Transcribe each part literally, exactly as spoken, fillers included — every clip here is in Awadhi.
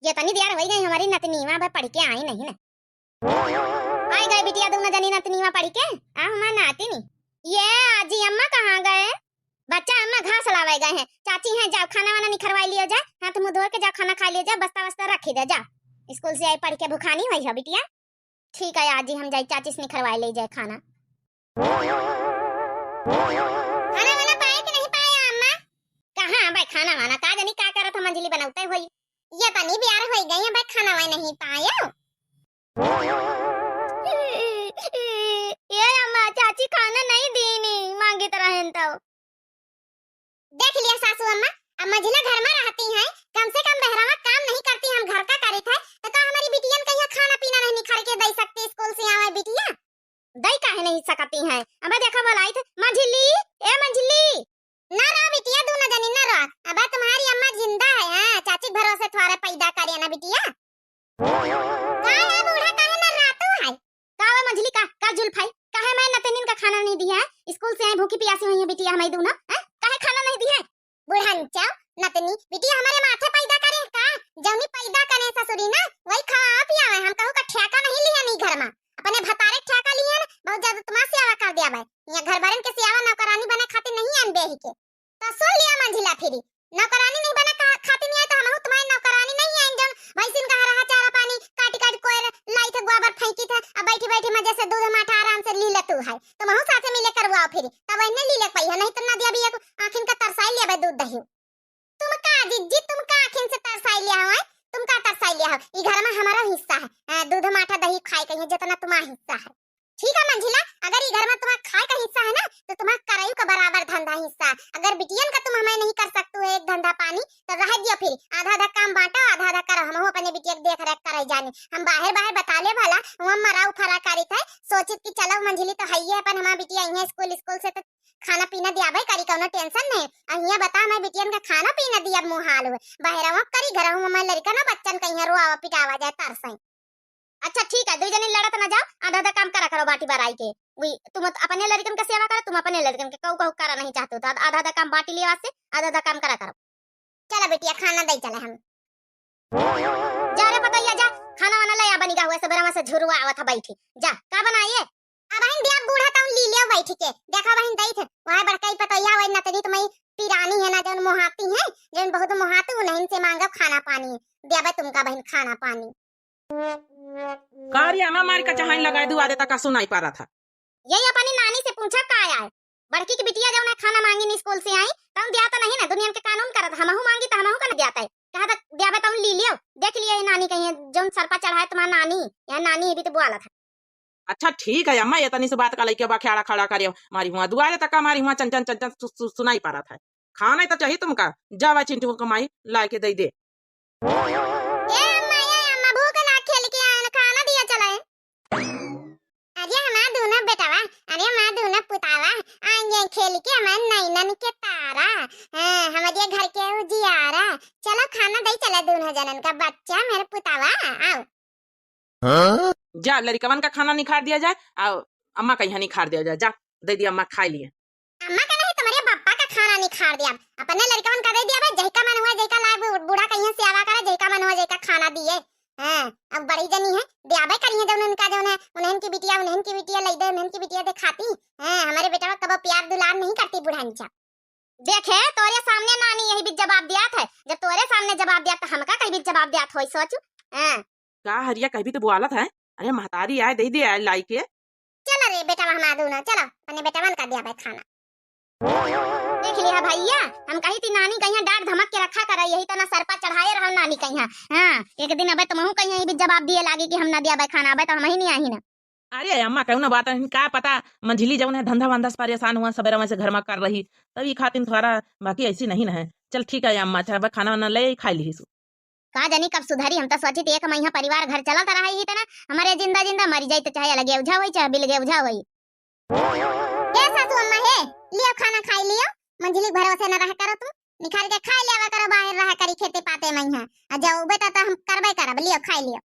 ये तनी देर होइ गई हमरी नतनीवा बे पढ़ के आई नहीं ना। आइ गए बिटिया दूनो जनी नतनीवा पढ़ के। आ हमार नातिनी। ये आजी अम्मा कहाँ गए? बच्चा अम्मा घास लावे गए हैं। चाची हैं, जाओ खाना वाना निखरवाइ लियो जाए, हाथ मुँह धोइ के जाओ खाना खाइ लियो जाए, बस्ता वस्ता रखि दे जाओ। स्कूल से आई पढ़ के भुखानी होइ है बिटिया। ठीक है आजी, हम जाई चाची से निखरवाइ ले जाए खाना। खाना वाना पाए कि नहीं पाए अम्मा? कहाँ भाई खाना वाना, का जनी का करत हम मंझली बनौते होई। ये तनी बियार होई गई है भाई, खाना वाना नहीं पाए। ए अम्मा, चाची खाना नहीं दीनी, मांगित रहेन तो। देख लिया सासू अम्मा, अब मंझिला घर में रहती हैं, कम से कम बहरावा काम नहीं करती, हम घर का करित है, तो का हमारी बिटियन का यहाँ खाना पीना नहीं निखर के दे सकती, स्कूल से आवे बिटिया? दई काहे नहीं सकती हैं? अबे देखो बोलाइत, मंझिली, ए मंझिली। ना रो बिटिया, दूनो जनी ना रो। अबे तुम्हारी अम्मा जिंदा है, हाँ, चाची के भरोसे थोड़े पैदा करे ना बिटिया। का है बूढ़ा, काहे ना रातू है? का हुआ मंझिली, का, का जुल्फ है? काहे मैं नतनिन का खाना नहीं दिया है? स्कूल से आई भूखी पियासी हुई है बिटिया हमारी दूनो, हैं? काहे खाना नहीं दिया है? बुढ़ंचो, नतनी, बिटिया हमारे माथे पैदा करे का? जौनी पैदा करे ससुरी ना, वही खावा पियावे। हम कहू का ठेका नहीं लिया नी घर में, अपने भतारे ठेका लिया ना, बहुत ज्यादा तुम्हार सेवा कर दिया भाई। यहाँ घर भरन के सेवा नौकरानी बने खातिर नहीं आन बेही के। तो सुन लिया मंझिला फिरी, नौकरानी नहीं बने का-, खातिर नहीं आए तो हमहू तुम्हारी नौकरानी नहीं आए, जौन भैंसिन का हरा चारा पानी काटी काटी कोयर लाई थे, गोबर फेंकी थे, अब बैठी बैठी मजे से दूध माठा आराम से ली लेतू है, तुमहू साथे मिले करवाओ फिरी, तब इन्हें ली ले पाई है, नहीं तो ना दिया भी एक आँखिन का तरसाई लिया भाई दूध दही। तुम का जिज्जी, तुम का आँखिन से तरसाई लिया हो, हैं? तुम का तरसाई लिया हो? ई घर में हमारा हिस्सा है, हैं, दूध माठा दही खाए के है, जितना तुम्हारा हिस्सा है। ठीक है मंझिला, अगर ई घर में तुम्हारा खाए का हिस्सा है ना, तो तुम्हारा करयू का बराबर धंधा हिस्सा। अगर बिटियन का तुम हमें नहीं कर सकते हो एक धंधा पानी, तो रह दियो फिर, आधा आधा काम बांटो, आधा आधा करो, हम अपने बिटिया के देख रेख करे जानी। हम बाहर बाहर बता ले भला, वहाँ मराऊ फरा करी थे, सोचित कि चलो मंझिली तो है ही है, अपन हमारा बिटिया आई है स्कूल, स्कूल से तो खाना पीना दियाबे करी, कौनो टेंशन नहीं। आ हियाँ बता, मैं बिटियन का खाना पीना दिया मुँह हाल हुए, बहरवा करी घरहू में लड़का ना बच्चन कहीं रोआवा पिटावा जाए तरसई। अच्छा ठीक है, दुई जनी लड़त ना जाओ, आधा आधा काम करा करो बाटी बराई के। वही तुम अपने लड़कन का सेवा करो, तुम अपने लड़कन के कहू कहू करा नहीं चाहते हो, तो आधा आधा काम बाटी लिया से आधा आधा काम करा करो। चला बिटिया, खाना दे चले हम। जा रे पतोहिया, जा, खाना वाना ले आ, बनी गा हुआ, सबेरा में से झुरुआ आवत है बैठी। जा, का बनाइए? अब बहिन दिया बूढ़ा तउन ली लियो बैठ के। देखो बहिन दई थे, वहाँ बड़कई पतोहिया, वही नतनी तुम्हारी पिरानी है ना, जौन मोहाती है, जौन बहुत मोहाती, उन्हीं से मांगो खाना पानी, देबे तुमका बहिन खाना पानी। का रे, आमा मारी का चहाइन लगाए दुआ देता, का सुनाई पा रहा था? यही अपनी नानी से पूछा का आए। बड़की की बिटिया जौन है खाना मांगी नी स्कूल से आई, तउन दिया तो नहीं ना, दुनिया के कानून करत, हमहू मांगी तो हमहू का न दिया तय। कहा तो दिया बे तउन ली लियो, देख लियो ये नानी कहीं जौन सरपा चढ़ाए तुम्हारा नानी, या नानी अभी तो बुआला था। अच्छा ठीक है अम्मा, ये तनी से बात का लइके बा खड़ा खड़ा करियो, मारी हुआ दुआरे तक का मारी हुआ चन चन चन चन सु-, सु-, सुनाई पा रहा था। खाना ही तो चाहिए तुमका, जावा चिंटू को माई ला के दे दे। ए अम्मा, ए अम्मा, भूख लाग खेल के आए न, खाना दिया चला है। अरे हमार दूनो बेटवा, अरे हमार दूनो पुतावा, आएंगे खेल के हमार नैनन के तारा, हाँ, हमारे घर के उजियारा। चलो खाना दे चला दूनो जनन का बच्चा, मेरे पुतावा, आओ। हाँ? जा लड़िकवन का खाना निखार दिया जाए, आओ अम्मा का यहाँ निखार दिया जाए, जा दे दिया अम्मा खाए लिए। अम्मा का नहीं, तुम्हारे पापा का खाना निखार दिया, अपने लड़िकवन का दे दिया भाई, जहिका मन हुआ जहिका लाए बू-, बूढ़ा कहीं सेवा करे, जहिका मन हुआ जहिका खाना दिए। हाँ, अब बड़ी जनी है, दियाबे करी है जौन उनका जौन है, उन्हन की बिटिया, उन्हन की बिटिया लई दे, उन्हन की बिटिया दे खाती। हाँ, हमारे बेटवा कबो प्यार दुलार नहीं करती बुढ़ांचा। देखे, तोरे सामने नानी यही बीच जवाब दियात है, जब तोरे सामने जवाब दिया तो हमका कहीं बीच जवाब दियात होई सोच। हाँ। का हरिया कहीं भी तो बुआलत है, अरे महतारी आए दे दे आए लाई के। चलो रे बेटवा हमार दूनो, चलो अपने बेटवन का दिया भाई खाना। देख लिया भैया, हम कही थी नानी कहिया डांट धमक के रखा करे, यही तना सरपा चढ़ाए रहो नानी कहिया। हाँ, एक दिन अबे तुमहू कहिया ये भी जवाब दिए लागे कि हम ना दिया बे खाना, अबे तो हम ही नहीं आही ना। अरे अम्मा कहू ना बात है, का पता मंझिली जौन है धंधा वंधा से परेशान हुआ, सबेरा में से घर में कर रही, तब ये खातिन थोड़ा, बाकी ऐसी नहीं ना है। चल ठीक है अम्मा, अच्छा अब खाना वाना ले खा ली। का जानी कब सुधरी, हम तो सोचित एक महीना परिवार घर चलत रहा ही तना, हमारे जिंदा जिंदा मरी जाई तो चाहे अलगे उझा होई, चाहे बिलगे उझा होई। ए सासू अम्मा हे, लियो खाना खाई लियो, मंझिली के भरोसे न रहा करो तुम, निकाल के खाई लिया करो, बाहर रहा करी खेते पाते में यहाँ, आ जाओ बेटा तो हम करबे करब, लियो खाई लियो।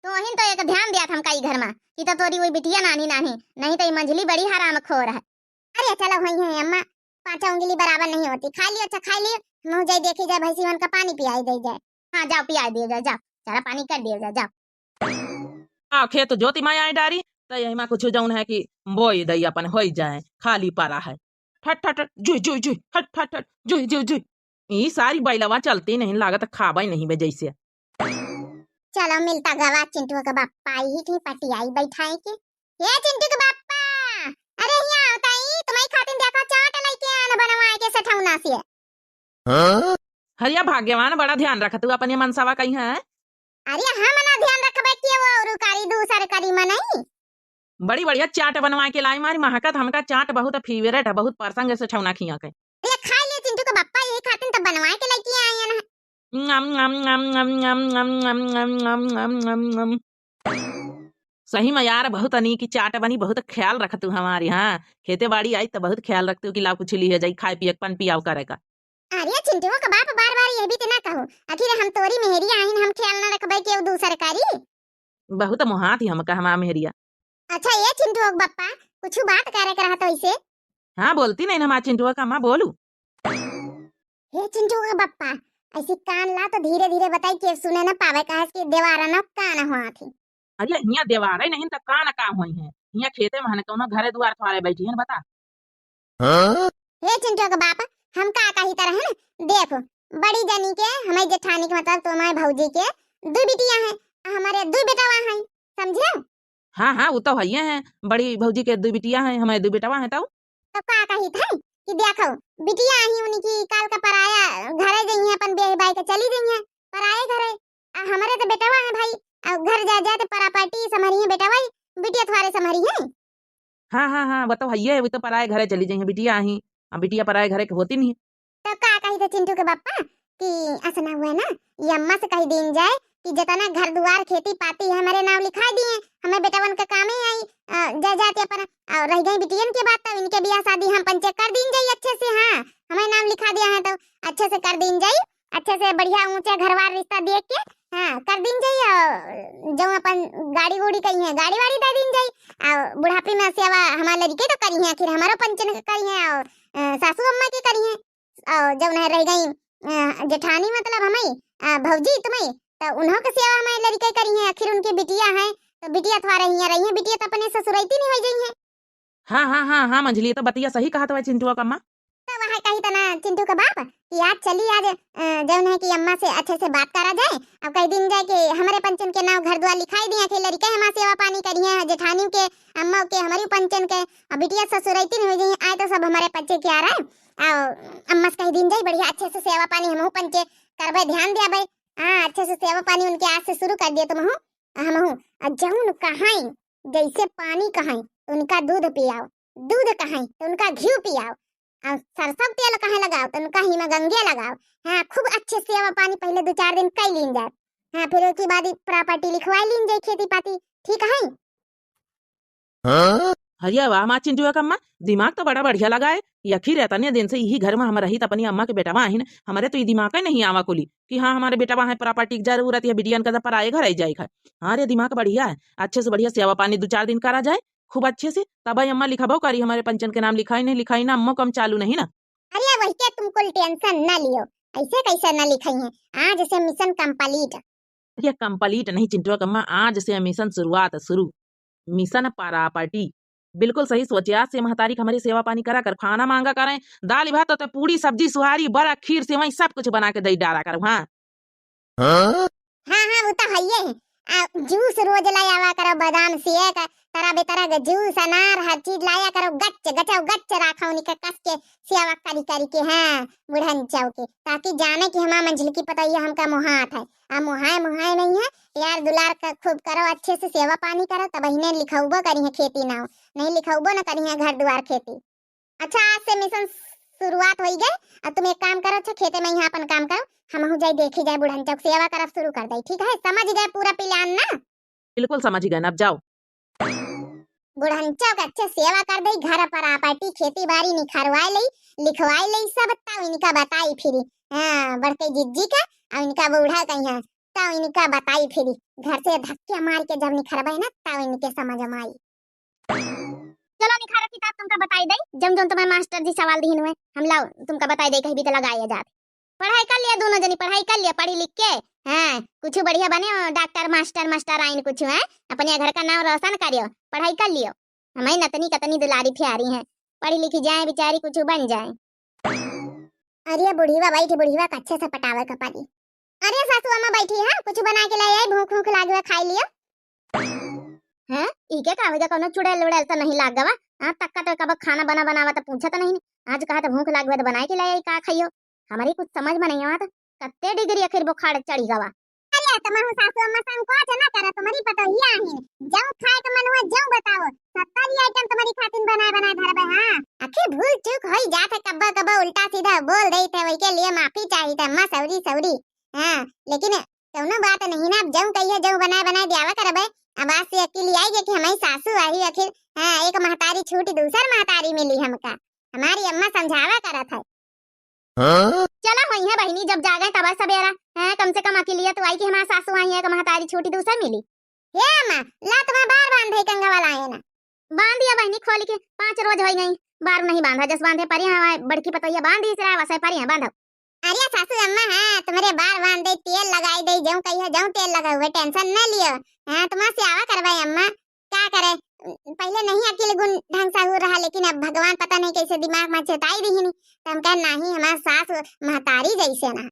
तो वहीं तो एक ध्यान दिया था हमका ई घर में, कि तो तोरी वही बिटिया नानी नानी, नहीं तो ये मंझिली बड़ी हराम खोर है। अरे चलो, वही है अम्मा, पाँचों उंगली बराबर नहीं होती। खा लियो, अच्छा खा लियो, मुँह जाई देखी जाए, भैंसी मन का पानी पियाई दे जाए। हाँ, जाओ पियाई दियो जाए, जाओ। चारा पानी कर दिया जाए, जाओ। आ, खेत जोती माय आए डारी, त यही मा कुछ जौन है कि बोई दई अपन होई जाए, खाली परा है। ठट, ठट, ठट, जुई, जुई, जुई, ठट, ठट, ठट, जुई, जुई, जुई। ई सारी बैलवा चलती नहीं, लागत खाबे नहीं बे जैसे। चलो मिलता गवा चिंटू के बापा, यही कहीं पटियाई बैठाए के। ये चिंटू के बापा, अरे हियाँ आवता ही, तुम्हारी खातिर देखो चाट लइके आन बनवाए के सठौना से। हाँ? हरिया भाग्यवान, बड़ा ध्यान रखत हूँ अपने मनसवा कहीं है। अरे हम ना ध्यान रखबे कि वो औरू करी, दूसर करी मनई। बड़ी बढ़िया चाट बनवा के लाई मारी महकत, हमका चाट बहुत favourite है, बहुत परसंग से ठौना खिया के। अरे खाई ले चिंटू के बप्पा, यही खातिर तो बनवा के लेके आए हैं ना। नम, नम, नम। सही में यार, बहुत अनीक चाट बनी, बहुत ख्याल रखतू हमारी। हाँ, खेते बाड़ी आई तो बहुत ख्याल रखतू कि लाओ कुछ लिहे जाई, खाए पिए के, पन पियाव करे का। अरे चिंटुआ का बाप, बार बार ये भी तो ना कहो, आखिर हम तोरी मेहरी आइन, हम ख्याल ना रखबे केहू दूसर करी। बहुत मोहात ही हमका हमार मेहरिया। अच्छा ये चिंटुआ का बप्पा, कुछ बात करे के रहत वैसे। हाँ बोलती नहीं ना हमार चिंटुआ का अम्मा, बोलू। हे चिंटुआ का बप्पा, ऐसी कान ला तो धीरे धीरे बताई, के सुने ना पावे, काहे कि देवारा ना कान हुआ थी। अरे हियाँ देवारे नहीं तो कान का हुई है, हियाँ खेते में है ना, कौनो घरे दुआर थोड़े बैठी है ना, बता। हाँ? हे चिंटू के बाप, हम का कही तरह है ना, देखो, बड़ी जनी के, हमारी जेठानी के, मतलब तुम्हारे भौजी के दो बिटिया हैं, आ हमारे दो बेटवा हैं, समझे? हाँ, हाँ, वो तो हइये हैं, बड़ी भौजी के दो बिटिया हैं, हमारे दो बेटवा हैं, तो? तो का कही थे कि देखो, बिटिया ही उनकी काल का पराया घरे गई हैं, अपन ब्याह बाई के चली गई हैं पराए घरे, आ हमारे तो बेटवा हैं भाई, आ घर जा जाते परापाटी संभरी हैं बेटवा ही, बिटिया तुम्हारे संभरी हैं। हाँ, हाँ, हाँ, वो तो हइये है, वो तो पराए घरे चली जाइए, बिटिया आही, अब बिटिया पराए घरे के होती नहीं। तो का कही थे चिंटू के बप्पा कि ऐसा ना हुए ना, ये अम्मा से कही दीन जाए कि जितना घर दुआर खेती पाती है हमारे नाम लिखा दिए, हमें बेटवन के कामे आई, अ, जा जाते अपन, और रह गई बिटियन के बात, तब इनके बियाह शादी हम पंचे कर दीन जाई अच्छे से, हाँ, हमें नाम लिखा दिया है तो अच्छे से कर दीन जाई। अच्छे से बढ़िया ऊंचे घरवार रिश्ता देख के, हाँ, कर दीन जाई। और जौन अपन गाड़ी उड़ी कही है, गाड़ी वाड़ी दे दीन जाई। और बुढ़ापी में सेवा हमारे लड़के तो करी है, आखिर हमारो पंचन के करी है, और, अ, सासू अम्मा के करी है, और जौन है रह गई, अ, जेठानी, मतलब हमारी, अ, भौजी तुम्हारी, तो उन्हों के सेवा हमारे लड़के करी है, आखिर उनकी बिटिया है, तो बिटिया थोड़ा हियाँ रही है, बिटिया तो अपने ससुरैती नहीं हो जाई है। हाँ, हाँ, हाँ, हाँ, मंझली, तो बतिया सही कहत हुआ चिंटुआ कम्मा। तो वह कही तना चिंटू का बाप कि आज चली, आज, अ, जौन है कि अम्मा से अच्छे से बात करा जाए। अब कही दीन जाए कि हमारे पंचन के नाम घर द्वार लिखाई दिए, आखिर लड़के हमार सेवा पानी करी है, जेठानी के, अम्मा के, हमारी पंचन के, अब बिटिया ससुरैती नहीं हो जाई, आए तो सब हमारे पंचे के आ रहे। और अम्मा से कही दीन जाए बढ़िया अच्छे से सेवा पानी हमहू पंचे करबे, ध्यान दियाबे। हाँ, अच्छे से सेवा पानी उनके आज से शुरू कर दिए तुमहू। हमहू, आ जौन कहाई, जैसे पानी कहाई, तो उनका दूध पियाओ, दूध कहाई, तो उनका घी पियाओ, आ सरसों तेल कहे लगाओ, तो उनका हिमा गंगे लगाओ। हाँ, खूब अच्छे सेवा पानी पहले दो चार दिन कई लीन जाए। हाँ, फिर ओके बाद ही property लिखवाई लीन जाए, खेती पाती, ठीक है? हाँ? अरे वाह, माँ चिंटुआ कम्मा, दिमाग तो बड़ा बढ़िया लगाए। यखी रहता ने दिन से यही घर में हम रही, त अपनी अम्मा के बेटवा आहिन, हमारे तो ये दिमाग ही नहीं आवा कुली कि हाँ, हमारे बेटवा है, property की जरूरत है, बिटियन का तो पराए घर आई जाए घर। हाँ रे, दिमाग बढ़िया है, अच्छे से बढ़िया सेवा पानी दो चार दिन करा जाए, खूब अच्छे से, तब आई अम्मा लिखाबो करी, हमारे पंचन के नाम लिखाई नहीं, लिखाई ना, अम्मा कम चालू नहीं ना। अरे वही के तुम कुल tension ना लियो, ऐसे कैसे ना लिखाई है, आज से mission complete। अरे complete नहीं चिंटुआ कम्मा, आज से mission शुरुआत शुरू। Mission property। बिल्कुल सही सोचे, आज से महतारी के हमारी सेवा पानी करा कर, खाना मांगा करें, दाल भात होते, पूड़ी सब्जी सुहारी बड़ा खीर सेवई सब कुछ बना के दे डारा करो। हाँ। हाँ? हाँ, हाँ, वो तो हइये है। आ, juice रोज लाया करो, बादाम shake, तरह बेतरह के juice, अनार, हर चीज लाया करो, गच्च, गचाओ, गच्च राखो उनके कस के सेवा करी करी के, हाँ, बुढ़न चौके, ताकि जाने कि हमार मंझिल की पतैया हमका मोहात है। आ मोहाए, मोहाए नहीं है, प्यार दुलार क-, खूब करो, अच्छे से सेवा पानी करो, तब इन्हें लिखौबो करी है खेती नाव, नहीं लिखौबो न करी है घर दुआर खेती। अच्छा, आज से mission शुरुआत होई गए। अब तुम एक काम करो, अच्छा, खेते में यहाँ अपन काम करो, हमहू जाई देखी जाए, बुढ़न चौक सेवा करब शुरू कर दई, ठीक है? समझ गए पूरा plan ना? बिल्कुल समझ गए, अब जाओ। बुढ़न चौक अच्छे सेवा कर दई, घर property खेती बाड़ी निखरवाए लई, लिखवाए लई सब, तब इनका बताई फिरी। हाँ, बड़के जिज्जी का, अब इनका बूढ़ा कहीं है, तब इनका बताई फिरी। घर से धक्के मार के जब निखरबे ना, तब इनके समझ में आई। चलो निखारो किताब, तुमका बताई दई, जौन जौन तुम्हें मास्टर जी सवाल दिहिन हुए, हम लाओ तुमका बताई दई, कहीं भी तो लगाए जात। पढ़ाई कर लियो, दोनों जनी पढ़ाई कर लियो, पढ़ी लिख के, हाँ, कुछ बढ़िया बने, डॉक्टर, मास्टर, मास्टर आइन कुछ, हैं, अपने घर का नाम रोशन करियो, पढ़ाई कर लियो। हमारी नतनी कतनी दुलारी प्यारी हैं, पढ़ी लिखी जाए बेचारी, कुछ बन जाए। अरे बुढ़ीवा बैठी, बुढ़ीवा का अच्छे से पटावे का पड़ी। अरे सासू अम्मा बैठी है, कुछ बना के ले आई, भूख भूख लागे, खाई लियो। हैं? ई के का हो जा, कौनो चुड़ैल उड़ैल तो नहीं लाग गवा? हाँ, तक्का तो कब खाना बना बनावा तो पूछत नहीं। आज कहा तो भूख लाग गवा तो बनाए के ले आई, का खाइयो? हमारी कुछ समझ में नहीं आवत। कत्ते डिग्री आखिर बुखार चढ़ी गवा? अरे, तुमहू सासू अम्मा संकोच ना करा, तुम्हारी पतोहिया आहिन। जौं खाए के मन हुआ, जौं बताओ, सत्तर ही आइटम तुम्हारी खातिन बनाए बनाए धरबे, हाँ। आखिर भूल चूक होई जात है, कब्बो कब्बो उल्टा सीधा बोल देई थे, वही के लिए माफी चाहिए थे, अम्मा, सौरी सौरी। हाँ, लेकिन कौनो बात नहीं ना, अब जौं कहिए, जौं बनाए बनाए द्यावा करबे। अब आज से अकेली आई गई कि हमारी सासू आई आखिर, हाँ, एक महतारी छूटी, दूसर महतारी मिली हमका। हमारी अम्मा समझावा करत है। हाँ? चला होई है बहिनी, जब जागे तब सबेरा। हैं, कम से कम अकेलिया तो आई कि हमार सासू आई है, एक महतारी छूटी दूसर मिली। हे अम्मा, ला तुम्हें बार बांधे कंगवा लाए ना। बांध दिया बहिनी खोल के, पाँच रोज होई गई, बार नहीं बांधा, जस बांधे परी हैं, बड़की पतोहिया बांध दी, सिरा वसे परी हैं, बांधो। अरे सासू अम्मा, हाँ, तुम्हारे बार बांध दे, तेल लगाई दे, जौं कहिए जौं तेल लगा हुए, tension न लियो। हाँ, तुम्हार सेवा करवाए अम्मा, का करे, पहले नहीं अकिल गुण ढंग से हो रहा, लेकिन अब भगवान पता नहीं कैसे दिमाग में चेताई दिहिन, तो हम कहे, "नहीं, हमार सास महतारी जैसे ना।"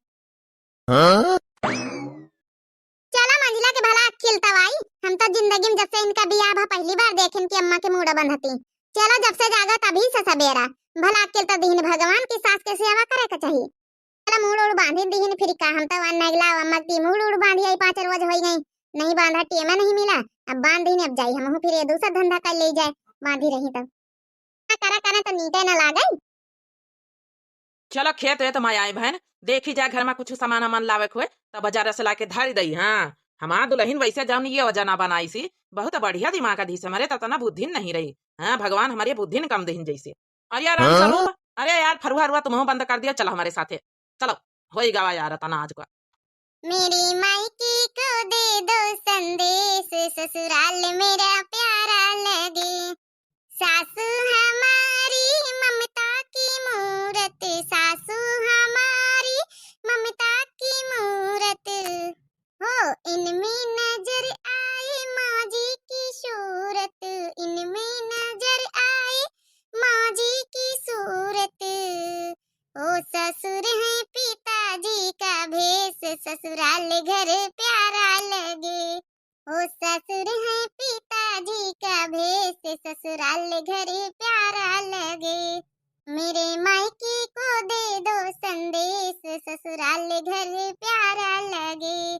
हाँ? चला मंझला के भला अकिल तब आई, हम तो जिंदगी में जब से इनका बियाह भा पहली बार देखिन कि अम्मा के मूड़ा बंधती। चला जब से जागा तभी से सबेरा, भला अकिल तो दिहिन, भगवान की सास के सेवा करे के चाहिए। चला मूड़ उड़ बांधी दिहिन, फिर का हम तो वन नगला अम्मा की मूड़ उड़ बांधी आई, पाँच रोज होई गई, नहीं बांधा, टेमा नहीं मिला, अब बांध दिहिन, अब जाई हमहू फिर ये दूसर धंधा कर ले जाए, बांधी रही तब। ना करा करा तो नीके ना लागे। चला खेत वेत में आए बहन, देखी जाए घर में कुछ सामान वामान लावे के होए, तो बाजार से लाके धर दई। हाँ, हमार दुलहिन वैसे जौन ये वजना बनाई सी, बहुत बढ़िया दिमाग अधीस हमरे, तो तना बुद्धिन नहीं रही। हाँ, भगवान हमरे बुद्धिन कम देहिन जैसे। अरे यार राम हाँ? स्वरूप, अरे यार फरुआ हरुआ तुमहू बंद कर दिया, चलो हमारे साथे, चलो, होई गवा यार तना आज का। मेरी मायके को दे दो संदेश, ससुराल मेरा प्यारा लगे। सासू हमारी ममता की मूरत, सासू हमारी ममता की मूरत। हो इनमें नजर आए माँ जी की सूरत, इनमें नजर आए माँ जी की सूरत। ओ ससुर है पिताजी का भेष, ससुराल घर प्यारा लगे। ओ ससुर है पिताजी का भेष, ससुराल घर प्यारा लगे। मेरे मायके को दे दो संदेश, ससुराल घर प्यारा लगे।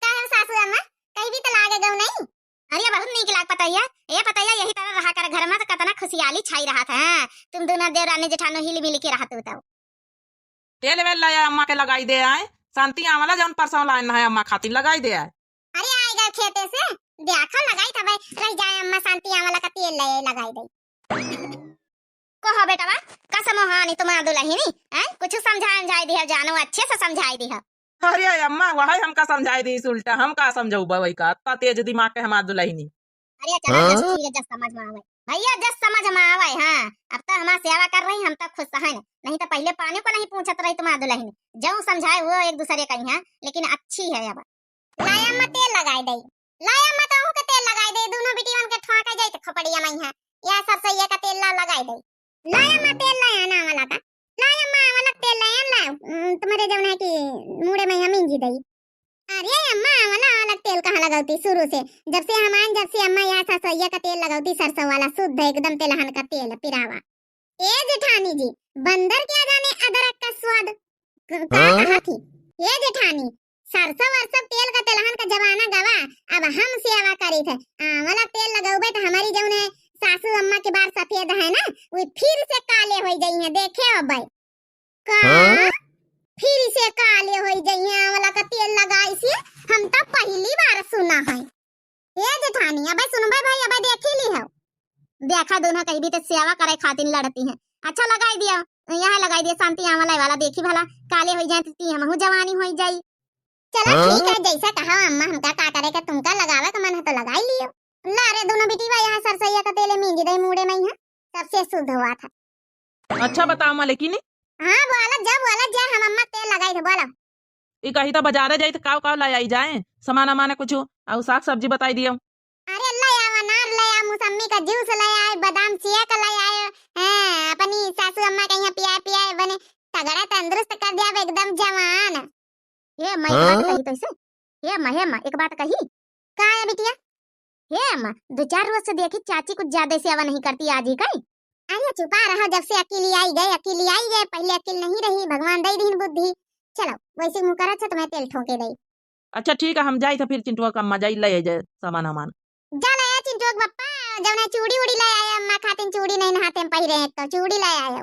का हो सासू अम्मा, कहीं भी तो लागे गौ नहीं? अरे बहुत नीक लाग पतैया, ए पतैया यही तरह रहा कर घर में तो कतना खुशियाली छाई रहा था। हाँ, तुम दोनों देवरानी जेठानो हिल मिल के रहत हो तब। तेल वेल लाया अम्मा के लगाई दे आए, शांति आंवला जौन परसों लाए ना है अम्मा खातिर लगाई दे आए। अरे आए गए खेते से, देखो लगाई था भाई, रह जाए अम्मा शांति आंवला का तेल ले लगाई दे। कहो बेटवा, कसम हानि तुम्हार दुलहिनी, हैं? कुछ समझाए समझाए दिया जानो, अच्छे से समझाए दिया। अरे अम्मा, वही हमका समझाए दी उल्टा, हम का समझौबा वही का, इतना तेज दिमाग के हमार दुलहिनी। अरे चला, जस हाँ? ठीक है, जस समझ में आवे भैया, जस समझ में आवे। हाँ, अब तो हमार सेवा कर रही, हम तो खुश हैं, नहीं तो पहले पानी को नहीं पूछत रही तुम्हार दुलहिनी। जौं समझाए वो एक दूसरे का ही, हाँ, लेकिन अच्छी है अब। लाया अम्मा तेल लगाई दई, लाया अम्मा तोहू के तेल लगाई दे, दोनों बिटियन के ठोंका जाई तो खोपड़िया में है, या सरसैया का तेल ला लगाई दई। लाया अम्मा तेल लाया ना वाला का, लाया अम्मा वाला तेल लाया ला, उम, तुम्हारे जौन है कि मूड़े में हम इंजी दई। अरे अम्मा वाला वाला तेल कहाँ लगौती शुरू से, जब से हम आन जब से अम्मा यहाँ सरसैया का तेल लगौती, सरसों वाला शुद्ध एकदम तेलहन का तेल पिरावा। ए जेठानी जी, बंदर क्या जाने अदरक का स्वाद। क-, का हाँ? कहा थी? ए जेठानी, सरसों वरसों तेल का तेलहन का जमाना गवा, अब हम सेवा करी थे। आंवला तेल लगौबे तो हमारी जौन है सासू अम्मा के बार सफेद है ना, वो फिर से काले हो जाई हैं, देखे अबे। का? हाँ? फिर से काले हो जाई हैं आंवला का तेल लगाई से, हम तो पहली बार सुना है। ए जेठानी, अबे सुनबे भाई, अबे देखी ली हो। देखा दोनों कहीं भी तो सेवा करे खातिर लड़ती हैं। अच्छा लगाई दिया, यहाँ लगाई दिया शांति आंवला वाला, देखी भला काले हो जाए तो हमहू जवानी हो जाई। चलो हाँ? ठीक है, जैसा कहा अम्मा, हमका का करे के, तुमका लगावे का मन है तो लगाई लियो। ला रे दोनों बिटिया, यहाँ सरसैया का तेले मींज दे मूड़े में यहाँ, सबसे शुद्ध हुआ था। अच्छा बताओ मलिकिनी, हाँ, बोला जा, बोला जा, हम अम्मा के तेल लगाई थे, बोला। ई कही तो बजारे जाई तो काव काव ले आई जाए, सामान अमान कुछ, अउ साग सब्जी बताई दियो। अरे ले आवा, अनार ले आ, मौसम्मी का जूस ले आए, बादाम shake ले आए, हैं, अपनी सासू अम्मा के यहाँ पियाए पियाए बने तगड़ा तंदुरुस्त कर दिया एकदम जवान। हे अम्मा, एक बात हाँ? कही तो इसे, हे अम्मा, हे अम्मा, एक बात कही। का है बिटिया? हे अम्मा, दो चार रोज से देखी चाची कुछ ज्यादा सेवा नहीं करती आज ही कई। अरे चुपा रहो, जब से अकेली आई गए, अकेली आई गए, पहले अकेल नहीं रही, भगवान दे दीन बुद्धि। चलो, वैसे मुँह करत है, तुम्हें तेल ठोंके दे। अच्छा ठीक है, हम जाई तो फिर चिंटुआ का अम्मा जाई ले जाए सामान वामान। जा ले आ चिंटुआ के बप्पा, जौन है चूड़ी उड़ी ले आए, अम्मा खातिन चूड़ी नहीं नहाते हम पहिरे हैं, एक तो चूड़ी ले आए।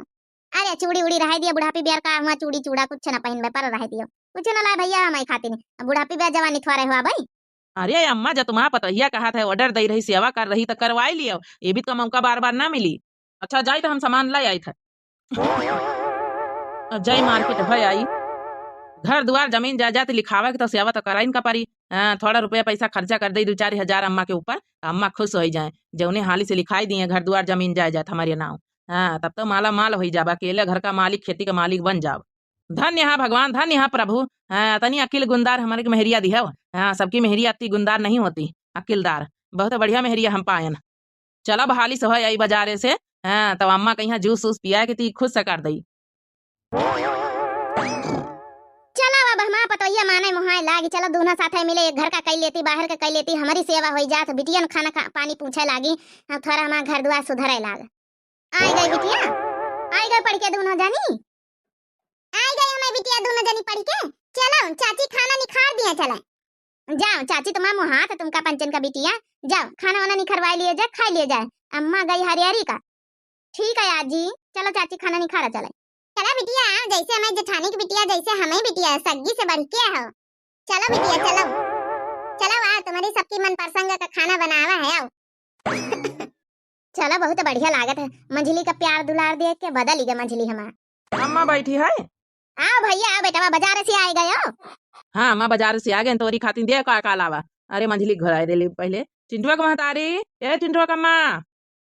अरे चूड़ी उड़ी रहे दिया, बुढ़ापी बियार का हुआ चूड़ी चूड़ा कुछ ना पहिनबे, पर रहे दियो, कुछ ना लाए भैया हमारे खातिन। अब बुढ़ापी बियार जवानी थोड़े हुआ भाई। अरे अम्मा, जब तुम्हारा पतोहिया कहत है, order दे रही, सेवा कर रही, तो करवाई लियो। ये भी तो मौका बार बार ना मिली। अच्छा, जाई तो हम सामान ले आई थे। अब जाई market भय आई, घर दुआर जमीन जायदाद लिखावे के तो सेवा तो कराइन का परी। हाँ, थोड़ा रुपया पैसा खर्चा कर दे, दो चार हजार अम्मा के ऊपर, अम्मा खुश हो जाए। जौने हाली से लिखाई दिए घर दुआर जमीन जायदाद हमारे नाम, हाँ, तब तो माला माल हो जाब, अकेले घर का मालिक, खेती का मालिक बन जाब। धन्य हा भगवान, धन्य हा प्रभु। हाँ, अतनी अकिल गुंदार हमरे के मेहरिया दिहव। हाँ, सबकी मेहरिया अति गुंदार नहीं होती, अकिलदार। बहुत बढ़िया मेहरिया हम पायन। चला बहाली से होय आई बजारे से, हाँ, तब अम्मा कहिया जूस वूस पिया के ती खुश से कर दई। चला अब हमार पतोहिया माने मोहाए लागी, चला दूनो साथे मिले, एक घर का कई लेती, बाहर का कई लेती, हमारी सेवा होई जात, बिटियन खाना खा, पानी पूछे लागी, हाँ, थोड़ा हमार घर दुआर सुधरे लाग। आई गई बिटिया, आई गई पढ़ के दूनो जनी, आई गई हमारी बिटिया दूनो जनी पढ़ के। चलो चाची खाना निखार दिया, चले। जाओ चाची, तुम्हार मुँह हाथ है तुमका पंचन का बिटिया, जाओ खाना वाना निखरवाई लिए जाए, खाई लिए जाए। अम्मा गई हरियरी का। ठीक है आजी, चलो चाची खाना निखारा चले। चला बिटिया, आओ, जैसे हमारी जेठानी की बिटिया, जैसे हमें बिटिया, सग्गी से बढ़ के हो। चलो बिटिया, चलो। चलो आओ, तुम्हारी सबकी मनपसंद का खाना बनावा है, आओ। चलो, बहुत बढ़िया लागत है। मंझली का प्यार दुलार देख के बदल गए मंझली हमार। अम्मा बैठी है? आओ भैया, आओ बेटवा, बाजार से आए गए हो? हाँ अम्मा, बाजार से आ गए, तोरी खातिर दे का का लावा। अरे मंझली घुराए देली पहले। चिंटुआ के महतारी, ए चिंटुआ का अम्मा।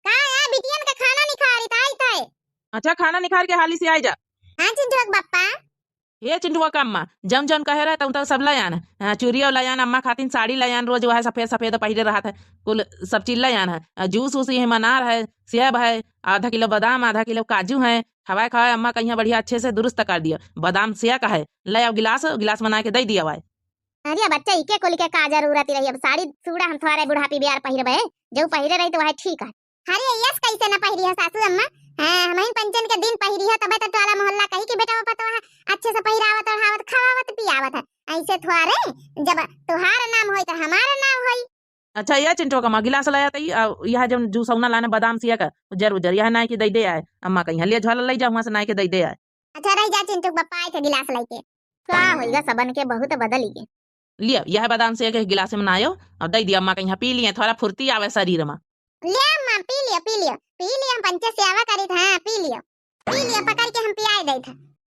का है, बिटियन के खाना निखारी ताई ताई। अच्छा, खाना निखार के हाली से आई जा। हाँ चिंटुआ के बप्पा। हे चिंटुआ का अम्मा, जौन जौन कहे रहे तौन तौन सब ले आन। हाँ, चूड़ियो ले आन, अम्मा खातिन साड़ी ले आन, रोज वह सफेद सफेद पहिरे रहत है, कुल सब चीज ले आन है। आ, जूस वूस ये अनार है, सेब है, आधा किलो बादाम, आधा किलो काजू है, खवाए खवाए अम्मा कहिया बढ़िया अच्छे से दुरुस्त कर दिया। बादाम shake है, ले आओ गिलास, गिलास बना के दे दिया भाई। अरे बच्चा, इके कुल के का जरूरत रही? अब साड़ी चूड़ा हम थोड़े बुढ़ापी बियार पहिरबे, जो पहिरे रही तो वह ठीक है। अरे यस कैसे न पहिरी है सासू अम्मा? हाँ, हमहिन पंचन के दिन पहिरी है, तबे तो टोला मोहल्ला कही कि बेटवा पतोहा अच्छे से पहिरावत ओढ़ावत खवावत पियावत है। ऐसे थोड़े, जब तोहार नाम होई तो हमार नाम होई। अच्छा ये चिंटुआ का अम्मा, गिलास लाया तई, आ, यह जौन जूसौना लाने बादाम shake का, उजर उजर, यह नाई के दे दे आए अम्मा कहिया, ले झोला ले जा, वहाँ से नाई के दे दे आए। अच्छा रह जा चिंटू के बप्पा आए थे गिलास लेके। का होइगा, सबन के बहुत बदल गए। लियो, यह बादाम shake एक गिलास में बनायो और दे दिया अम्मा कहिया, पी लिए, थोड़ा फुर्ती आवे शरीर में। ले अम्मा, पी लियो, पी लियो, पी लियो, हम पंचे सेवा करी थे, हाँ, पी लियो, पी लियो, पकड़ के हम पियाए दे थे।